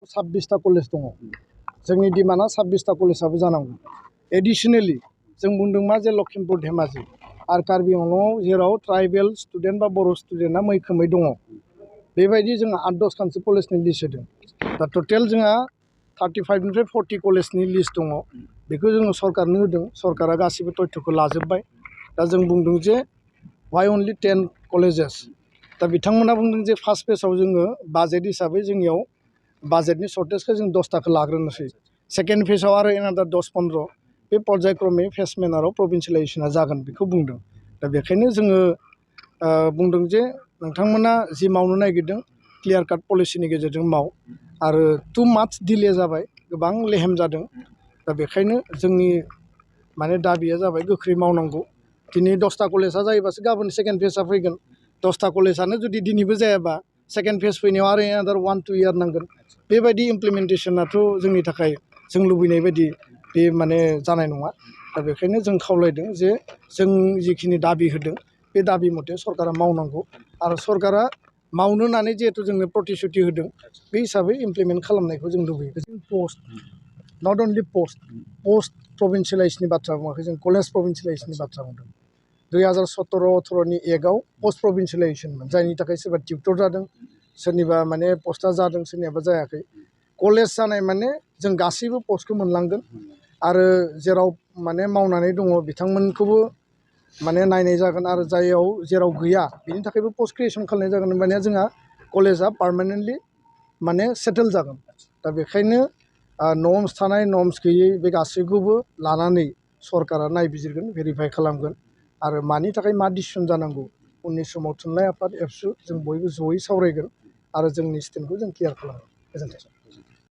26टा college दङ जोंनि डिमान्डआ 26टा कलेजाबो जानांगौ एडिशनेलि जों बुंदों मा जे लखिमपुर धेमाजि आरो कार्बि आंलंआव जेराव ट्राइबेल स्टुडेन्ट बा बर' स्टुडेन्टआ मैखोमै दङ बेबायदि जों 8-10 खानसो कलेजनि लिस्ट होदों दा टटेल जोंहा 35 निफ्राय 40 कलेजनि लिस्ट दङ बेखौ जोङो सरकारनो होदों सरकारा गासिबो तथ्यखौ लाजोबबाय दा जों बुंदों जे वाइ अनलि 10 कलेजेस दा बिथांमोना बुंदों जे फार्स्ट फेजआव जोङो बाजेट हिसाबै जोंनियाव बाजेटनि सर्टेजखौ जों 10टाखौ लाग्रोनोसै सेकेन्ड फेजआव आरो एनादार 10-15 बे पर्यायक्रमै फेज मेनाराव प्रभिन्सियेलाइजेसना जागोन बेखौ बुंदों दा बेखायनो जोङो बुंदों जे नोंथांमोना जि मावनो नागिरदों क्लियार काट पलिसिनि गेजेरजों माव आरो टु माच डिले जाबाय गोबां लेहेम जादों दा बेखायनो जोंनि माने दाबिया जाबाय गोख्रै मावनांगौ दिनै 10टा कलेजा जायोबासो गाबोन सेकेन्ड फेजआ फैगोन 10टा कलेजानो जुदि दिनैबो जायाबा सेकेन्ड फेज फैनायाव आरो एनादार 1-2 इयार नांगोन बेबायदि इमप्लिमेन्टेसनाथ' जोंनि थाखाय जों लुबैनाय बायदि बे माने जानाय नङा दा बेखायनो जों खावलायदों जे जों जिखिनि दाबि होदों बे दाबि मथे सरकारा मावनांगौ आरो सरकारा मावनो होननानै जिहेतु जोंनो प्रतिश्रुति होदों बे हिसाबै इमप्लिमेन्ट खालामनायखौ जों लुबैयो जों पस्ट नट अनलि पस्ट प्रभिन्सियेलाइजेसननि बाथ्रा बुङाखै जों कलेज प्रभिन्सियेलाइजेसननि बाथ्रा बुंदों 2017-18नि एकआव पस्ट प्रभिन्सियेलाइजेसनमोन जायनि थाखाय सोरबा टिउटर जादों सोरनिबा माने पस्टआ जादों सोरनियाबा जायाखै कलेज जानाय माने जों गासैबो पस्टखौ मोनलांगोन आरो जेराव माने मावनानै दङ बिथांमोनखौबो माने नायनाय जागोन आरो जेराव गैया बिनि थाखायबो पस्ट क्रिएसन खालामनाय जागोन होमबानिया जोंहा कलेजा पार्मानेन्टलि माने सेटेल जागोन दा बेखायनो नर्म्स थानाय नर्म्स गैयै बे गासैखौबो लानानै सरकारा नायबिजिरगोन भेरिफाइ खालामगोन आरो मानि थाखाय मा डिसिसन जानांगौ उननि समाव थुनलाइ आफाद एबसु जों बयबो जयै सावरायगोन आरो जोंनि स्टेन्डखौ जों क्लियार खालामगोन गोजोन्थों